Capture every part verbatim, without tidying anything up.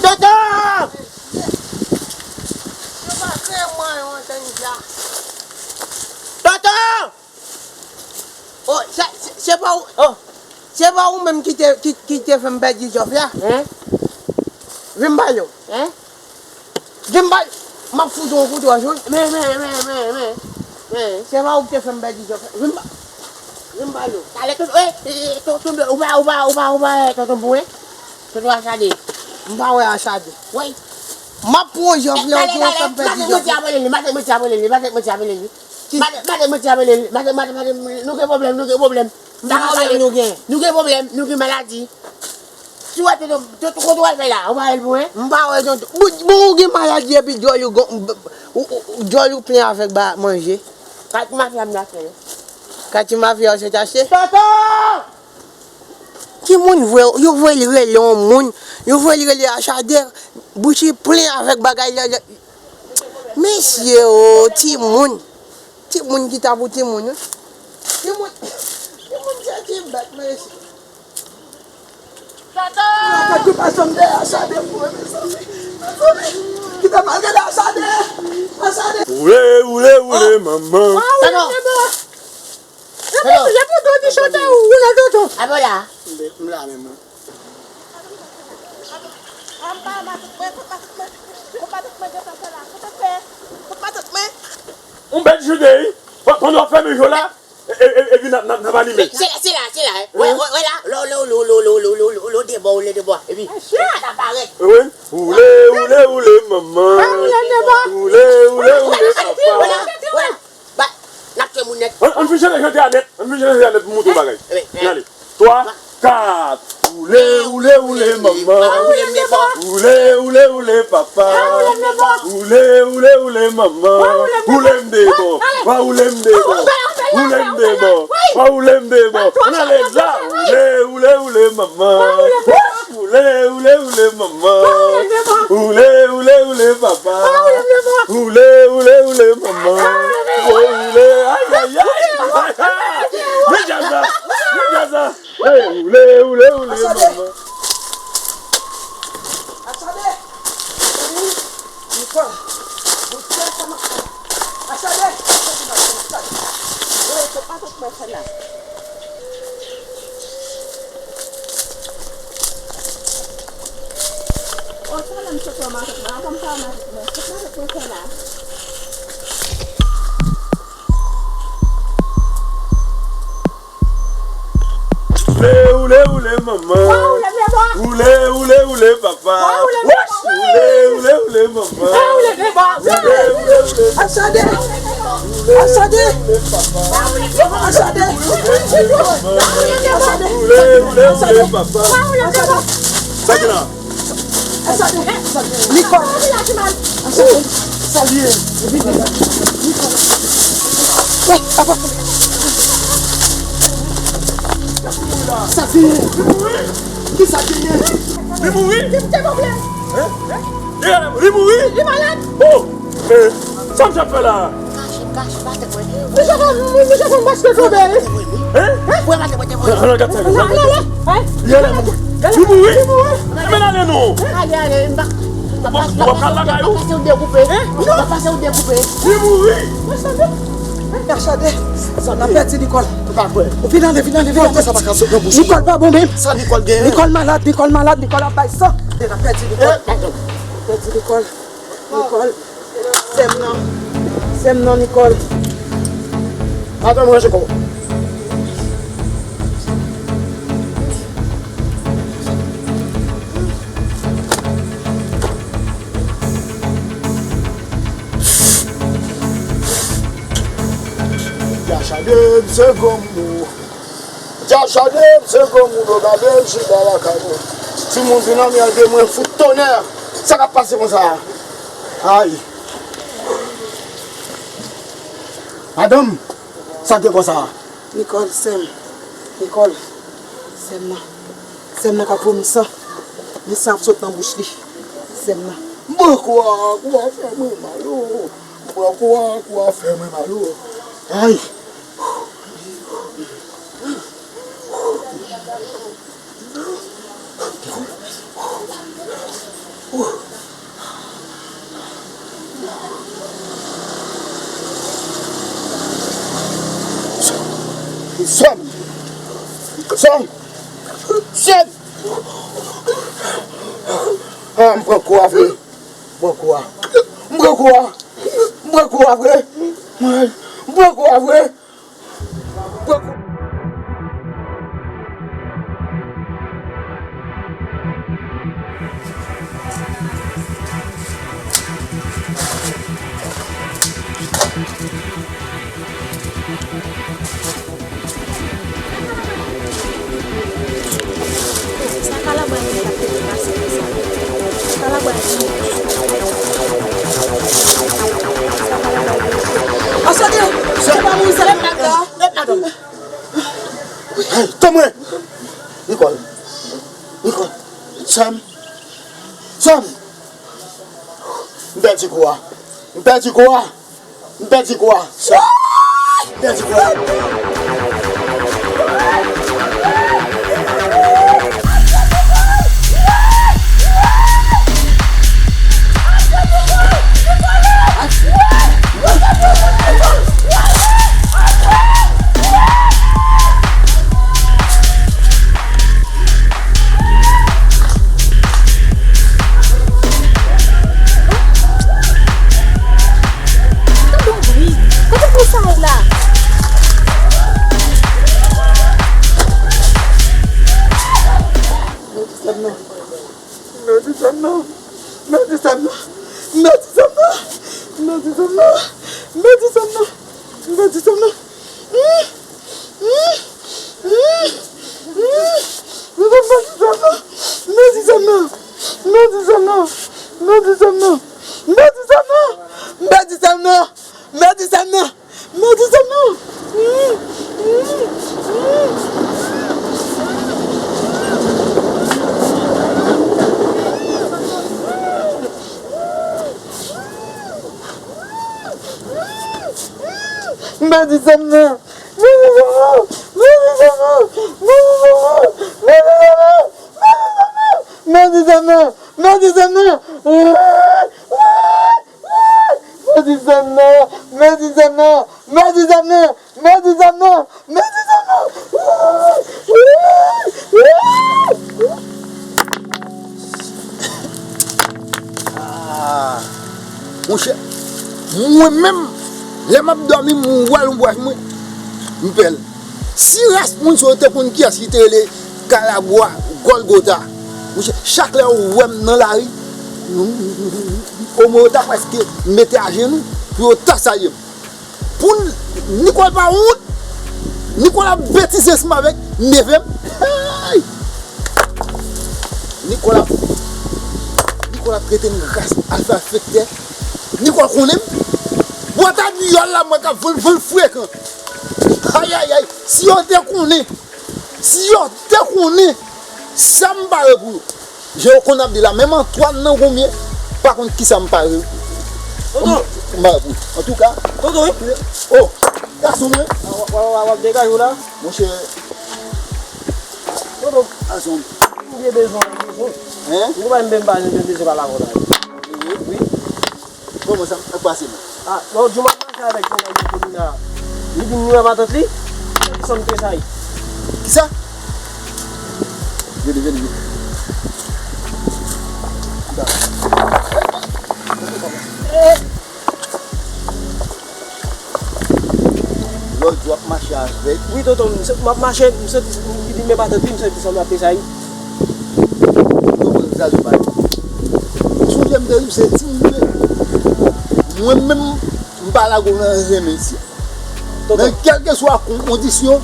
Toto! Toto! Oh, se, se, se pa ou, oh, se pa ou menm ki te, ki, ki te fè m pèdi jòf la? Hein? Vin ba yo. Hein? Vin ba, m ap fout ou yon kout wòch, wi. Men, men, men, men, men, men. Se pa ou ki te fè m pèdi jòf la. Vin ba, vin ba yo. Talè, tonton, eh, eh, eh, tonton, ou pa, ou pa, ou pa, ou pa, eh, tonton Bou, eh? Tonton Achade. M pa wè Achade. Wi. M ap pran yon jòf la, ou te fè m pèdi jòf la. Matant mwen te apele li, matant mwen te apele li, matant mwen te apele li. Matant, matant mwen te apele li, matant, matant, matant, nou gen pwoblèm, nou gen pwoblèm. M ta ka pale. Ki pwoblèm nou gen? Nou gen pwoblèm, nou gen maladi. Si w ap te, te, te, kote w al fè la, ou pa wè l pou mwen? M pa wè tonton. Bon, bon, ou gen maladi epi djòl ou gon, ou, ou, ou, djòl ou plen avèk ba manje. Kati mafya m la fè yo. Kati mafya w se chache? Toto! Ki moun vre, yo voye l rele yon moun, yo voye l rele Achade, bouch li plen avèk bagay la, la. Mesye o, timoun. Timoun ki ta pou timoun, wi. Timoun, timoun se ti bèt, mesye. Toto! Gad ki pa janm dèyè Achade pou mwen, mezanmi. Mezanmi. Kite m al gade Achade. Achade. Woule, woule, woule, manman. Toto! Epi, epi, Dodi chante ou, ou nan Toto. Apo la. M la menm, wi. On bèt jounen, wi. Pa-, pandan w ap fèmen je w la, e, e, e, epi n ap, n ap, n ap anime. Se, se la, se la, eh. Wè, wè, wè la, lò, lò, lò, de bò, ou le de bò. Epi, sa ta parèt. Wi. Woule, woule, woule, manman. Woule, woule, woule, papa. Wè la, wè la. Ba, n ap tchwe moun nèt. Ann, ann fin chante, chante a nèt. Ann fin chante a nèt pou montre w bagay. Ann ale. Twa, kat. Woule, woule, woule, manman. Woule, woule, woule, papa. Woule, woule, woule, manman. Woule m de bò. Wa woule m de bò. Woule m de bò. Wa woule m de bò. Ann ale la. Woule, woule, woule, manman. Woule, woule, woule, manman. Woule, woule, woule, papa. Woule, woule, woule, manman. Woule, ay, ay, ay. Men djaz la. Men djaz la. Hey, woule, woule, woule, manman. Achade! Achade! Nicole! Nicole, kòman? Achade! Achade! Woy, se pa tout mwen fè la. O, sa la, m sot wè matant mwen. Avan m pa wè matant mwen, se pa tout mwen fè la. Woule, woule, woule, manman. Woule, woule, woule, papa. Woule, woule, woule, manman. Woule, woule, woule. Achade. Achade. Achade. Woule, woule, woule, papa. Sa ki la? Achade, Achade. Nicole. Achade, salye. Nicole. Sa ki ye? Ki sa ki ye? Li mouri? Li mouri? Li malad? Oh! Men, sa m t ap fè la? Kache, kache, pa te kwè. Misye fè, misye fè m maske tonbe, wi. Hein? Hein? Wè, pa te kwè, te kwè. Nan, nan, gad sa, gad sa. Li ale, li mouri. Li mouri. Li mouri. Li mouri. Li mouri. Ebyen, ale non. Ale, ale, m pa, m pa, m pa, m pa pase ou dekoupe. Hein? M pa pase ou dekoupe. Li mouri. Achade, sa n ap pèdi Nicole. Ou pa kwè. Vin ale, vin ale, vin ale. Sa pa ka sot nan bouch. Nicole pa bon menm. Sa Nicole gen? Nicole malad, Nicole malad, Nicole ap bay san. N ap pèdi Nicole. Pèdi Nicole. Nicole. Sè m nan. Sè m nan, Nicole. Atann, mwen, Jeko. Achade, m se granmoun. Achade, m se granmoun, gade m chita lakay mwen. Timoun vin anmède mwen, fout tonnè. Sa k ap pase konsa a? Ay. Madanm, sa k gen konsa a? Nicole, sè m. Nicole, sè m nan. Sè m nan k ap vomi san. Men san ap sot nan bouch li. Sè m nan. Bon, kou a, kou a fè mwen mal, o. Bon, kou a, kou a fè mwen mal, o. Ay. Sòm! Sòm! Sòm! Ah, m pran kou a vre. M pran kou a. M pran kou a. M pran kou a vre. M pran kou a vre. Sa kalabwa nèg la te pase konsa. Sa kalabwa nèg la. Asade, se pa moun sa. Lèv maten. Lèv maten. Hey, tann mwen. Nicole. Nicole. Sòm. Sòm. M pèdi kou a. M pèdi kou a. M pèdi kou a. Sòm. M pèdi kou a. Tande yon bri. Kote bri sa ye la? Mèdi Sèm nan. Mèdi Sèm nan. Mèdi Sèm nan. Mèdi Sèm nan. Mèdi Sèm nan. Mèdi Sèm nan. Mèdi Sèm nan. Mèdi Sèm nan. Mèdi Sèm nan. Mèdi Sèm nan. Mèdi Sèm nan. Mèdi Sèm nan. Mèdi Sèm nan. Mèdi Sèm nan. Mèdi Sèm nan. Mèdi Sèm nan. Mèdi Sèm nan. Ah, monchè, mwen menm, lè m ap dòmi, m wè lonbraj mwen, m pè l. Si ras moun sa yo te konn kiyès ki te rele Kalabwa Gòlgota, monchè, chak lè yo wè m nan lari, omwen yo ta prèske mete ajenou pou yo ta salye m. Pou n, Nicole pa wont, Nicole ap betize ansanm avèk neve m. Hey! Nicole ap, Nicole ap trete n ras alfa fèktè. Nicole konnen m. Bwat a diyòl la, mwen k ap vann, vann frekan. Ayayay, si yo te konnen, si yo te konnen sa m pare pou yo. Jan yo konn ap di la, menm Antwàn nan konbyen, pa konn kisa m pare. Tonton. M pare pou. Antouka. Tonton, wi. Oh, gason mwen. W ap degaje w la. Monchè. Tonton. Gason. M gen bezwen, m gen bezwen. Hein? M konprann menm pa, m gen bezwen pale avè w la. Wi. Kòman sa ap pase menm? Ah, lòt jou m ap mache avèk yon nèg nan komin nan. Li di m li wè matant li, li sanble tresayi. Kisa? Vini, vini, vini. Lòt jou w ap mache avèk. Wi, tonton, m, m ap mache, m santi, li di m men matant li, m santi sanble ap tresayi. Yo, bon, sa yo bay. Sonje m te di w se timoun m ye. Mwen menm, m pa lage w nan renmen isi. Tonton. Nan kèlkeswa kon-, kondisyon,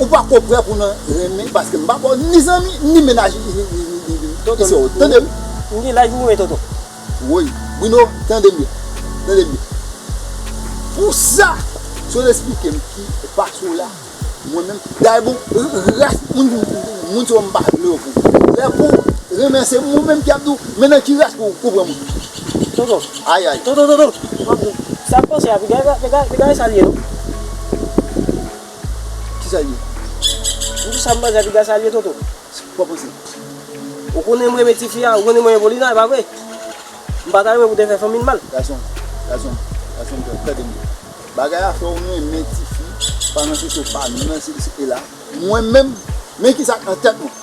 ou pako prè pou nan renmen, paske m pa ba w ni zanmi, ni mennaj, ni, ni, ni, ni, ni, tonton, isi w, tande m? M gen laj ou wi, tonton. Woy, Bruno, tande m byen. Tande m byen. Pou sa, si w te esplike m ki pase w la, mwen menm, dayè bon, r-, ras moun, moun sa yo m pa vle yo pou. Lè pou renmen se mwen menm ki ap di w, men nan ki ras pou, pou pran mwen. Tonton. Ayay. Tonton, tonton. M ap di w, sa m panse a, gade, gade, gade sa l ye, non. Kisa l ye? Poukisa m panse piga sa l ye, Toto? Ou pa panse? Ou konnen m renmen tifi a, ou konnen m renmen Paulina, e pa vre? M pa ta renmen pou te fè fanmi l mal. Gason, gason, gason, tande m. Bagay a fè w renmen tifi, pa nan sesi, pa nan sesi, e la. Mwen menm, men ki sa k nan tèt mwen.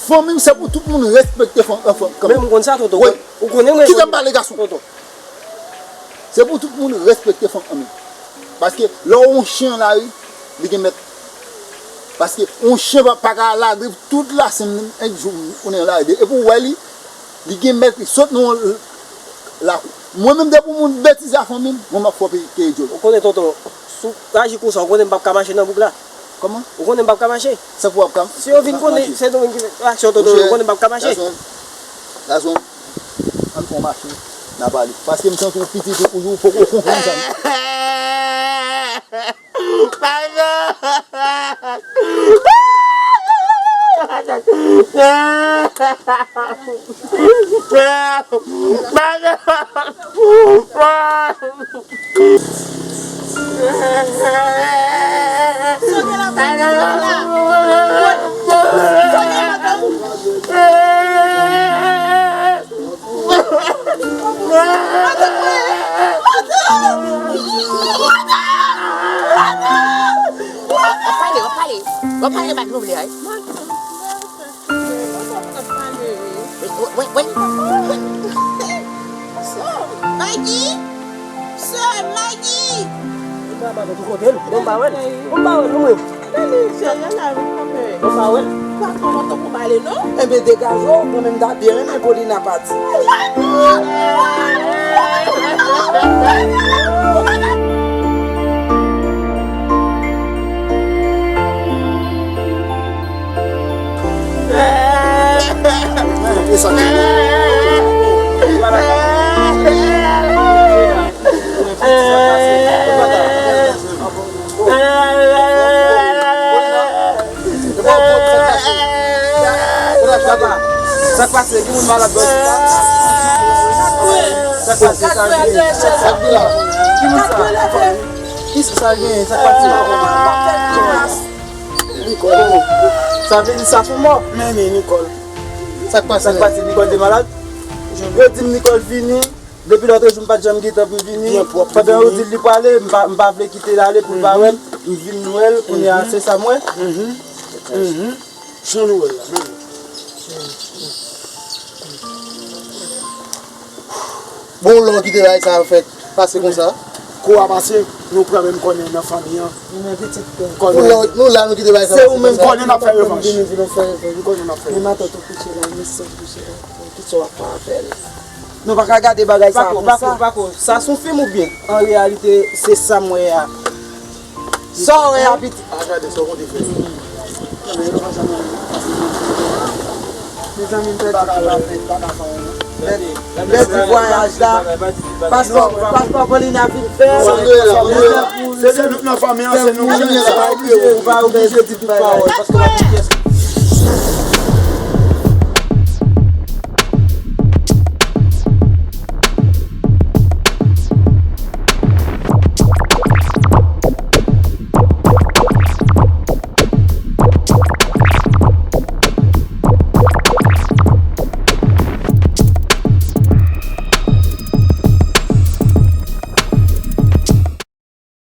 Fanmi m, se pou tout moun respekte fanm, fanm, fanm. Men m konn sa, Toto. Wi. Ou konnen mwen. Kite m pale, gason. Toto. Se pou tout moun respekte fanm anmi. Paske lè w yon chen an lari, li gen mèt. Paske yon chen pa, pa ka ladri tout lasenn yon jou ou nan lari. Epi w wè li, li gen mèt, li sot nan yon lakou. Mwen menm, depi yon moun betize a fanmi m, mwen m ap fè w peye djòl. Ou konnen, Toto, si w aji konsa, ou konnen m p ap ka mache nan bouk la. Kòman? Ou konnen m p ap ka mache. Sa pou w ap ka mache? Si yo vin konnen se nou menm ki fè aksyon, Toto, ou konnen m p ap ka mache. Gason, gason, ann fè w mache, n a pale. Paske m santi w pitit ou, ou poko konprann sa. W ap pale, w ap pale. W ap pale, bat nou vle, ay. Mwen, mwen, mwen, mwen. Sè Maggie! Sè Maggie! Mwen pa wè l, mwen pa wè l, mwen pa wè l, mwen. Mwen pa wè l. Patwon, mwen tankou m ale, non? Enben, degaje w, mwen menm ta byen renmen Paulina pati. Sa k pase? Ki moun malad, bòs? Sa k pase? Sa k gen? Sa k gen la? Ki moun sa? Ki sa, sa gen? Sa k pase? Nicole. Sa vle di sa sou mò? Men, men, Nicole. Sa k pase? Sa k pase? Nicole te malad? Yo di m Nicole vini. Depi lòtrejou m pa t janm gen tan pou l vini. Pandan yo di l li pwale, m pa, m pa vle kite l ale pou l pa wè l. M vin wè l, kounye a se sa m wè. Jan nou wè l la, men. Bon, lè w kite bagay sa yo fèt, pase konsa. Kou a pase, nou pran menm konnen nan fanmi an. Nou la, nou kite bagay sa yo fèt konsa. Se ou menm konnen n ap fè revanj. Nou konnen n ap fè revanj. Kisa w ap fè avè l? Nou pa ka gade bagay sa a konsa. Pako, pako, pako. Sa se yon fim oubyen? An reyalite, se sa m wè a. Sa w wè a, pitit? A gade sa w konte fè. Mezanmi, m pèdi tout. M pèdi vwayaj la. Paspò, paspò Paulina vin fè. Se nou k nan fanmi an, se nou k nan fanmi an. Ou pa oblije di tout pawòl, paske w pa konn kiyès ki